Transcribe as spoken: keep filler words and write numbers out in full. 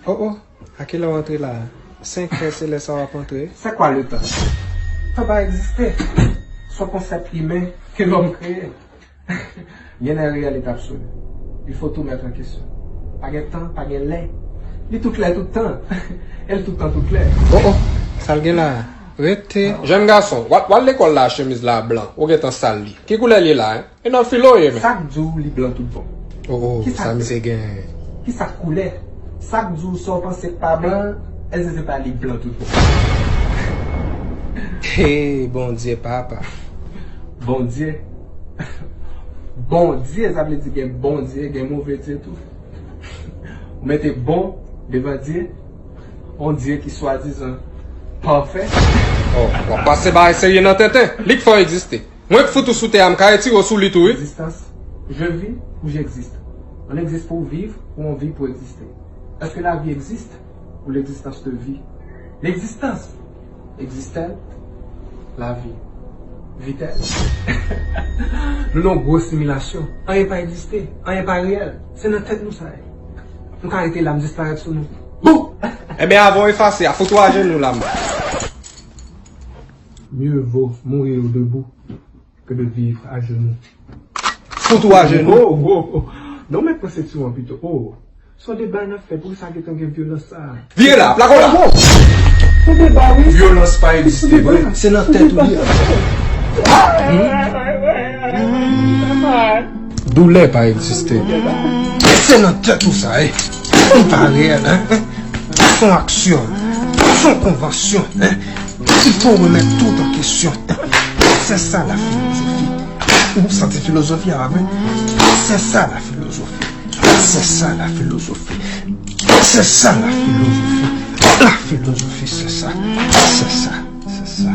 Oh oh, a kilè w antre la a? Senk è se lè sa w ap antre. C'est quoi le temps? Tan pa egziste. C'est un concept humain que l'homme crée. Gen nan reyalite absoli. Il faut tout mettre en question. Pa gen tan, pa gen lè. Li tout lè tout tan. E l tout tan tout lè. Oh oh, sa l gen la a? Rete. Jèn gason, w al, w al lekòl la, chemiz la blan. Ou gentan sal li. Ki koulè l ye la, en? E nan filo w ye, men. Sa k di w li blan tout bon? Oh oh, sa misye gen? Ki sa k koulè? Sa k di w sa w panse k pa blan, èske se pa li k blan tout bon? Hey, Bondye, papa. Bondye. Bondye, sa vle di gen bon Dye, gen move Dye tou. Ou mete bon devan Dye, on Dye ki swadizan pafè. Oh, w ap pase bagay serye nan tenten. Li k fè w egziste. Mwen k fout ou sou tè a, m ka retire w sou li tou, wi. L'existence. Je vis ou j'existe. On existe pour vivre ou on vit pour exister. Est-ce que la vie existe ou l'existence te vit? L'existence. Existe-t-elle? La vie. Vit-elle? Nou nan yon gwo similasyon. Anyen pa egziste. Anyen pa reyèl. Se nan tèt nou sa ye. Nou ka rete la, m disparèt sou nou. Bou! Ebyen, avan w efase a, fout ou ajenou la, m. Mieux vaut mourir debout que de vivre à genoux. Fout ou ajenou. Oh, oh, oh. Non, men pran senti w an pito. Oh. Se yon deba n ap fè, poukisa gentan gen vyolans sa a? Vire la, plako la. Oh, se yon deba, wi. Vyolans pa egziste vre. Se nan tèt ou li ye. Doulè pa egziste. Se nan tèt ou sa ye. Li pa reyèl, en. Se yon aksyon. Se yon konvansyon, en. Il faut remettre tout en question. C'est ça la philosophie. Ou santi filozofi a, pa vre? C'est ça la philosophie. C'est ça la philosophie. C'est ça la philosophie. La philosophie, c'est ça. C'est ça. C'est ça.